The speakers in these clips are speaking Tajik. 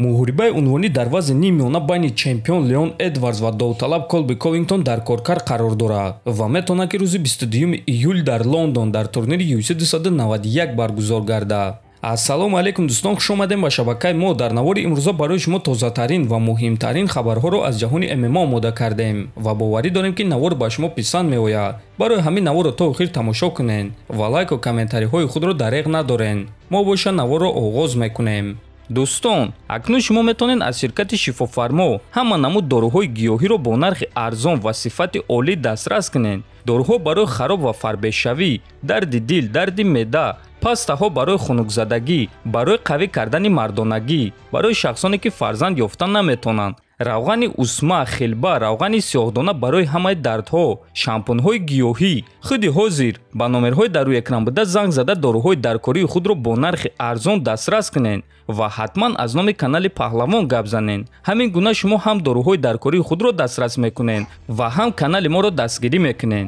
Муҳорибаи унвонӣ дар вазни ниммиёна байни чемпион Леон Эдвардс ва довталаб Колби Ковингтон дар коркар қарор дорад ва метавонад, ки рӯзи 22 июл дар Лондон дар турнири UFC 291 баргузор гардад. Ассалому алайкум, дӯстон, хуш омадем ба шабакаи мо. Дар навори имрӯза барои шумо тозатарин ва муҳимтарин хабарҳоро аз ҷаҳони ММА омода кардем ва боварӣ дорем, ки навор ба шумо писанд меояд. Барои ҳамин наворро то охир тамошо кунед ва лайку комментариҳои худро дареғ надорен. Мо боша наворро оғоз мекунем. Дӯстон, акнун шумо метавонед аз ширкати Шифофармо ҳама намуд доруҳои гиёҳиро бо нархи арзон ва сифати олӣ дастрас кунед. Доруҳо барои хароб ва фарбешавӣ, дарди дил, дарди меъда, пастаҳо барои хунукзадагӣ, барои қавӣ кардани мардонагӣ, барои шахсоне, ки фарзанд ёфта наметавонанд, равғани усма, хилба, равғани сиёҳдона барои ҳамаи дардҳо, шампунҳои гиёҳӣ. Худи ҳозир ба номерҳои дар рӯи экран буда занг зада, доруҳои даркории худро бо нархи арзон дастрас кунед ва ҳатман аз номи канали Паҳлавон гап занед. Ҳамин гуна шумо ҳам доруҳои даркории худро дастрас мекунед ва ҳам канали моро дастгирӣ мекунед.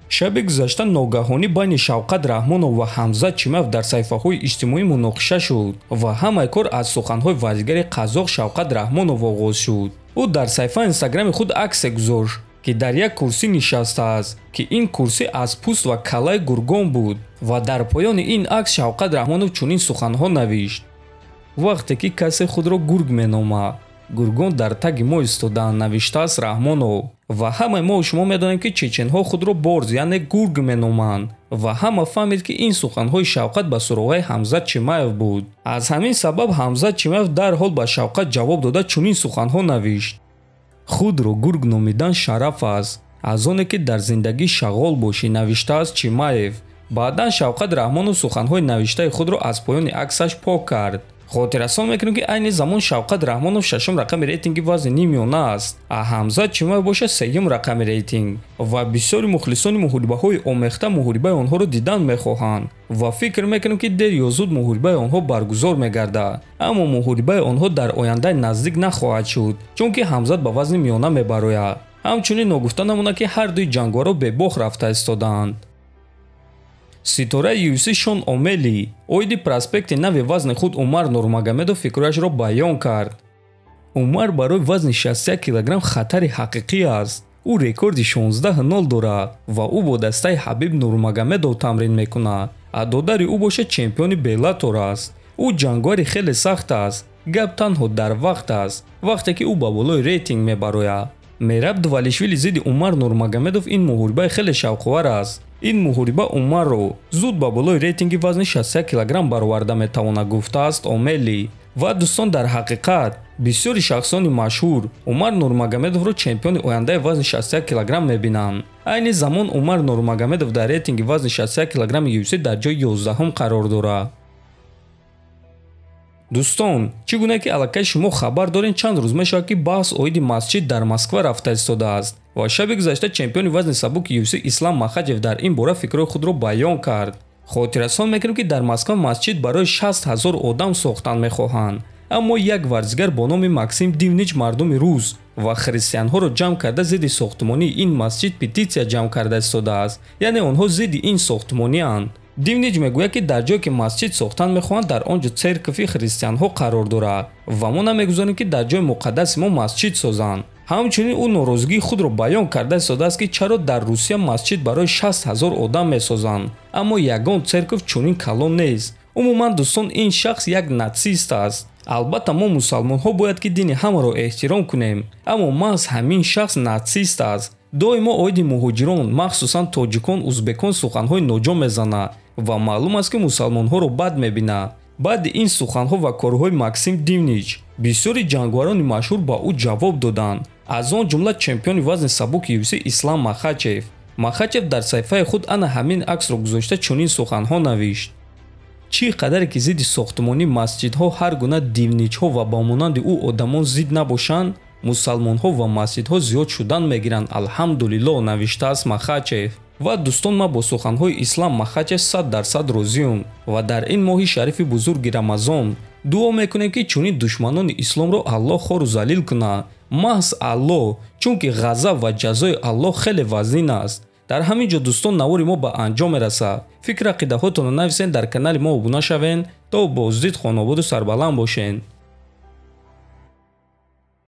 Шаби гузашта ногаҳонӣ байни Шавқат Раҳмонов ва Ҳамзат Чимаев дар саҳифаҳои иҷтимоӣ муноқиша шуд ва ҳамаи кор аз суханҳои варзигари қазоқ Шавқат Раҳмонов оғоз шуд. Ӯ дар саҳифаи инстаграми худ аксе гузошт, ки дар як курсӣ нишастааст, ки ин курсӣ аз пӯст ва каллаи гургон буд, ва дар поёни ин акс Шавқат Раҳмонов чунин суханҳо навишт: «Вақте ки касе худро гург меномад, гургон дар таги мо истодаанд», навиштааст Раҳмонов. Ва ҳамаи мо шумо медонем, ки чеченҳо худро борз, яъне гург меноманд, ва ҳама фаҳмид, ки ин суханҳои Шавқат ба суроғаи Ҳамзат Чимаев буд. Аз ҳамин сабаб Ҳамзат Чимаев дарҳол ба Шавқат ҷавоб дода, чунин суханҳо навишт: «Худро гург номидан шараф аст, аз оне ки дар зиндагӣ шағол бошӣ», навиштааст Чимаев. Баъдан Шавқат Раҳмонов суханҳои навиштаи худро аз поёни аксаш пок кард. Хотиррасон мекунем, ки айни замон Шавқат Раҳмонов шашум рақами рейтинги вазни ниммиёна аст, а Ҳамзат Чимаев боша сеюм рақами рейтинг, ва бисёри мухлисони муҳорибаҳои омехта муҳорибаи онҳоро дидан мехоҳанд ва фикр мекунем, ки дер ё зуд муҳорибаи онҳо баргузор мегардад. Аммо муҳорибаи онҳо дар ояндаи наздик нахоҳад шуд, чунки Ҳамзат ба вазни миёна мебарояд. Ҳамчунин ногуфта намонад, ки ҳар дуи ҷангварҳо бебох рафта истодаанд. Ситораи UFC Шон Омели оиди проспекти нави вазни худ Умар Нурмагомедов фикрҳояшро баён кард. «Умар барои вазни 61 килограмм хатари ҳақиқӣ аст. Ӯ рекорди 16-0 дорад ва ӯ бо дастаи Ҳабиб Нурмагомедов тамрин мекунад, а додари ӯ бошад чемпиони Беллатор аст. Ӯ ҷангвари хеле сахт аст. Гап танҳо дар вақт аст, вақте ки ӯ ба болои рейтинг мебарояд. Мераб Двалишвили зидди Умар Нурмагомедов ин муҳорибаи хеле шавқовар аст. Ин муҳориба Умарро зуд ба болои рейтинги вазни 61 килограмм бароварда метавонад», гуфтааст Омели. Ва дӯстон, дар ҳақиқат бисёри шахсони машҳур Умар Нурмагомедовро чемпиони ояндаи вазни 61 килограмм мебинанд. Айни замон Умар Нурмагомедов дар рейтинги вазни 61 килограмми UFC дар ҷои 11-ум қарор дорад. Дӯстон, чӣ гуна ки аллакай шумо хабар доред, чанд рӯз мешавад, ки баҳс оиди масҷид дар Москва рафта истодааст ва шаби гузашта чемпиони вазни сабуки UFC Ислам Махачев дар ин бора фикрҳои худро баён кард. Хотиррасон мекунем, ки дар Москва масҷид барои 60 ҳазор одам сохтан мехоҳанд, аммо як варзигар бо номи Максим Дивнич мардуми рус ва христианҳоро ҷамъ карда, зидди сохтмонии ин масҷид петитсия ҷамъ карда истодааст, яъне онҳо зидди ин сохтмонианд. Дивнич мегӯяд, ки дар ҷое ки масҷид сохтан мехоҳанд, дар он ҷо церкви христианҳо қарор дорад ва мо намегузорем, ки дар ҷои муқаддаси мо масҷид созанд. Ҳамчунин ӯ норозигии худро баён карда истодааст, ки чаро дар Русия масҷид барои 60 ҳазор одам месозанд, аммо ягон церкв чунин калон нест. Умуман, дӯстон, ин шахс як натсист аст. Албатта, мо мусалмонҳо бояд ки дини ҳамаро эҳтиром кунем, аммо маҳз ҳамин шахс натсист аст. Доимо оиди муҳоҷирон, махсусан тоҷикон, узбекон суханҳои ноҷо мезанад ва маълум аст, ки мусалмонҳоро бад мебинад. Баъди ин суханҳо ва корҳои Максим Дивнич бисёри ҷангварони машҳур ба ӯ ҷавоб доданд, аз он ҷумла чемпиони вазни сабуки UFC Ислам Махачев. Махачев дар саҳифаи худ ана ҳамин аксро гузошта, чунин суханҳо навишт: «Чӣ қадаре ки зидди сохтмонии масҷидҳо ҳар гуна дивничҳо ва ба монанди ӯ одамон зид набошанд, мусалмонҳо ва масҷидҳо зиёд шудан мегиранд, алҳамдулиллоҳ», навиштааст Махачев. Ва дӯстон, ман бо суханҳои Ислам Махачев 100% розиюм ва дар ин моҳи шарифи бузурги Рамазон дуо мекунем, ки чунин душманони исломро Аллоҳ хору залил кунад, маҳз Аллоҳ, чунки ғазаб ва ҷазои Аллоҳ хеле вазнин аст. Дар ҳамин ҷо, дӯстон, навори мо ба анҷом мерасад. Фикр ақидаҳотонро нависен, дар канали мо обуна шавен, то боздид хонободу сарбаланд бошен.